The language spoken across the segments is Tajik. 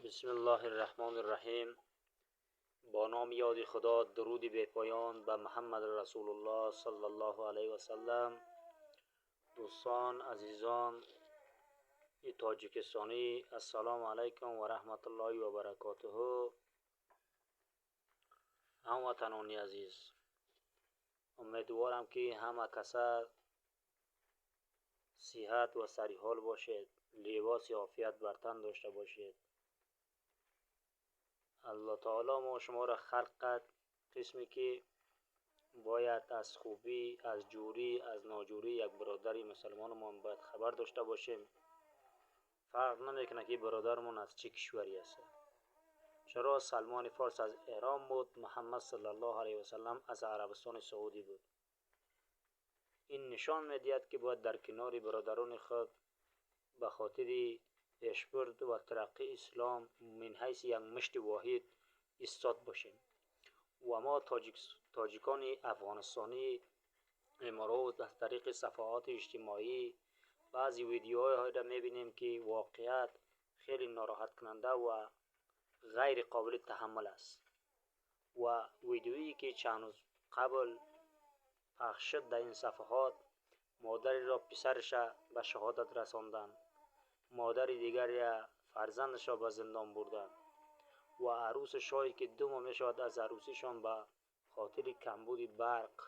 بسم الله الرحمن الرحیم. با نام یاد خدا، درود بی پایان به محمد رسول الله صلی الله علیه و سلم. دوستان، عزیزان تاجیکستانی، السلام علیکم و رحمت الله و برکاته. هموطنان عزیز، امیدوارم که همه کسا صحت و سرحال باشید، لباس عافیت بر تن داشته باشید. الله تعالی ما شما را خلق کرد قسمی که باید از خوبی، از جوری، از ناجوری یک برادر مسلمانمان باید خبر داشته باشیم. فرق نمیکنه که برادرمون از چه کشوری است. چرا سلمان فارس از ایران بود، محمد صلی الله علیه و سلم از عربستان سعودی بود. این نشان میدهد که باید در کنار برادران خود به خاطر پیشبرد و ترقی اسلام من حیث یک مشت واحد ایستاد باشیم. و ما تاجیکان افغانستانی امروز از طریق صفحات اجتماعی بعضی ویدیوهای را میبینیم که واقعیت خیلی ناراحت کننده و غیر قابل تحمل است. و ویدیویی که چند روز قبل پخش شد در این صفحات، مادری را پسرش به شهادت رساندن، مادر دیگری فرزندش را به زندان بردن و عروس شاهی که 2 ماه می شود از عروسیشان به خاطر کمبود برق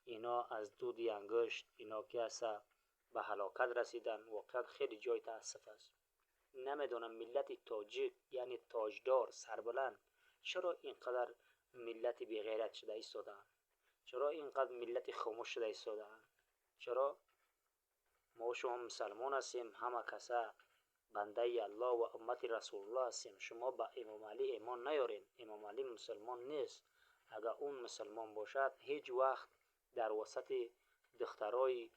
اینا از دود انگشت اینا که هست به هلاکت رسیدن. واقعا خیلی جای تاسف است. نمیدونم ملت تاجیک، یعنی تاجدار سربلند، چرا اینقدر ملت بیغیرت شده ایستادن؟ چرا اینقدر ملت خاموش شده ایستادن؟ چرا؟ ما شما مسلمان هستیم، همه کسا بنده الله و امت رسول الله هستیم. شما به امام علی ایمان نیارین. امام علی مسلمان نیست. اگر اون مسلمان باشد، هیچ وقت در وسط دخترای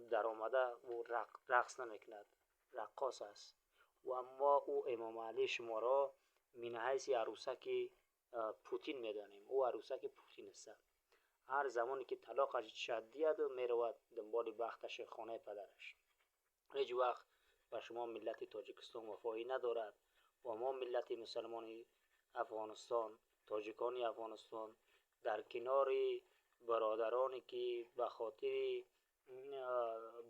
در آمده و رقص نمیکند، رقاص است. و ما او امام علی شما را من حیث عروسک پوتین میدانیم. او عروسک پوتین است. هر زمانی که طلاقش شدید و میرود دنبال بختش خانه پدرش. هیچ وقت به شما ملت تاجیکستان وفایی ندارد. و ما ملت مسلمان افغانستان، تاجیکان افغانستان، در کنار برادرانی که به خاطر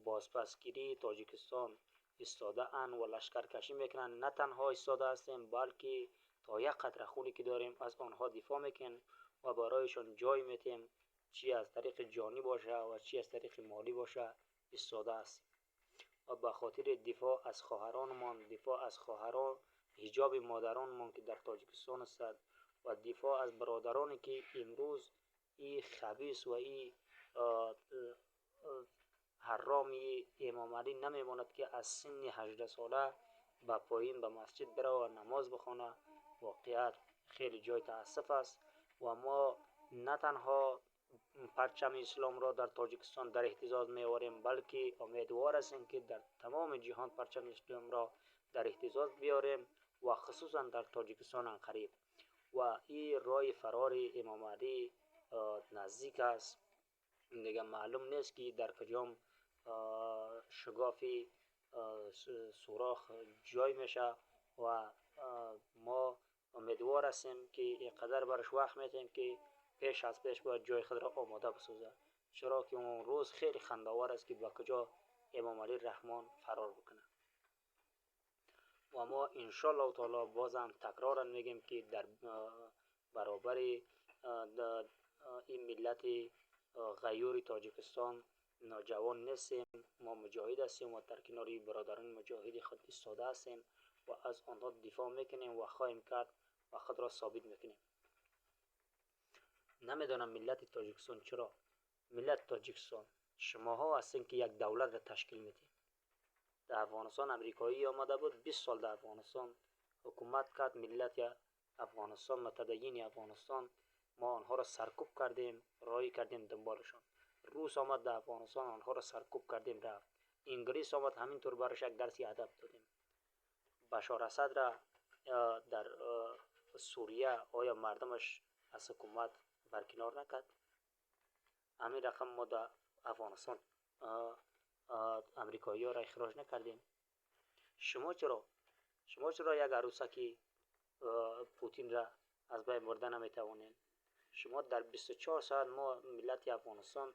بازپسگیری تاجیکستان ایستاده اند و لشکرکشی میکنند، نه تنها ایستاده هستیم، بلکه تا یک قطره خونی که داریم از آنها دفاع میکنیم و برایشان جای میتیم، چی از طریق جانی باشه و چی از طریق مالی باشه، ایستاده هستیم. و به خاطر دفاع از خواهرانمان، دفاع از خواهران، حجاب مادرانمان که در تاجیکستان است و دفاع از برادرانی که امروز ای خبیث و ای حرامی امام علی نمیماند که از سن 18 ساله به پایین به مسجد بره و نماز بخوانه. واقعیت خیلی جای تاسف است. و ما نه تنها پرچم اسلام را در تاجیکستان در اهتزاز میآوریم، بلکه امیدوار هستیم که در تمام جهان پرچم اسلام را در اهتزاز بیاریم و خصوصا در تاجیکستان قریب. و این راه فرار امام علی نزدیک است دیگه. معلوم نیست که در کجام شگافی سوراخ جای میشه و ما امیدوار هستیم که اینقدر برش وقت میتیم که پیش از پیش باید جای خود را آماده بسازه، چرا که اون روز خیلی خنده‌آور است که به کجا امام علی رحمان فرار بکنه. و ما انشالله تعالی بازم تکرارا میگیم که در برابر این ملت غیور تاجیکستان ناجوان نیستیم. ما مجاهد هستیم و در کنار برادران مجاهد خود ایستاده هستیم و از آنها دفاع میکنیم و خواهیم کرد و خود را ثابت میکنیم. نمیدانم ملت تاجیکستان چرا. ملت تاجیکستان، شماها هستین که یک دولت را تشکیل میدین. در افغانستان امریکایی آمده بود، 20 سال در افغانستان حکومت کرد. ملت افغانستان، متدین افغانستان، ما آنها را سرکوب کردیم، رای کردیم دنبالشان. روس آمد در افغانستان، آنها را سرکوب کردیم، رفت. انگلیس آمد، همینطور برش یک درسی ادب دادیم. بشار اسد را در سوریه آیا مردمش از حکومت برکنار نکرد؟ همین رقم ما در افغانستان امریکایی ها را اخراج نکردیم. شما چرا Шумо чаро як арӯсаки Путинра аз байн бурда наметавонед? Шумо дар 24 соат, мо миллати Афғонистон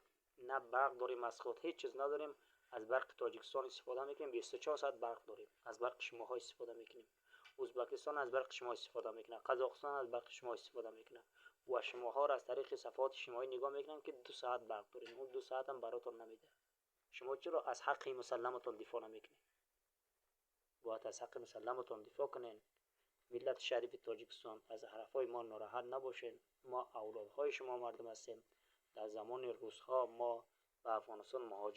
на барқ дорем аз худ, ҳеҷ чиз надорем, аз барқи Тоҷикистон истифода мекунем, 24 соат барқ дорем, аз барқи шумоҳо истифода мекунем. Ӯзбекистон аз барқи шумо истифода мекунад, Қазоқистон аз барқи шумо истифода мекунад ва шумоҳоро аз тариқи сафҳоти иҷтимоӣ нигоҳ мекунанд, ки 2 соат барқ дорем, он 2 соат ҳам баротон намедиҳад. Шумо чаро аз ҳаққи мусалламатон дифоъ намекунед? Бояд аз ҳаққи мусалламатон дифоъ кунед. Миллати шарифи Тоҷикистон, аз ҳарфҳои мо нороҳат набошед. Мо авлодҳои шумо мардум ҳастем. Дар замони русҳо мо ба Афғонистон муҳоҷир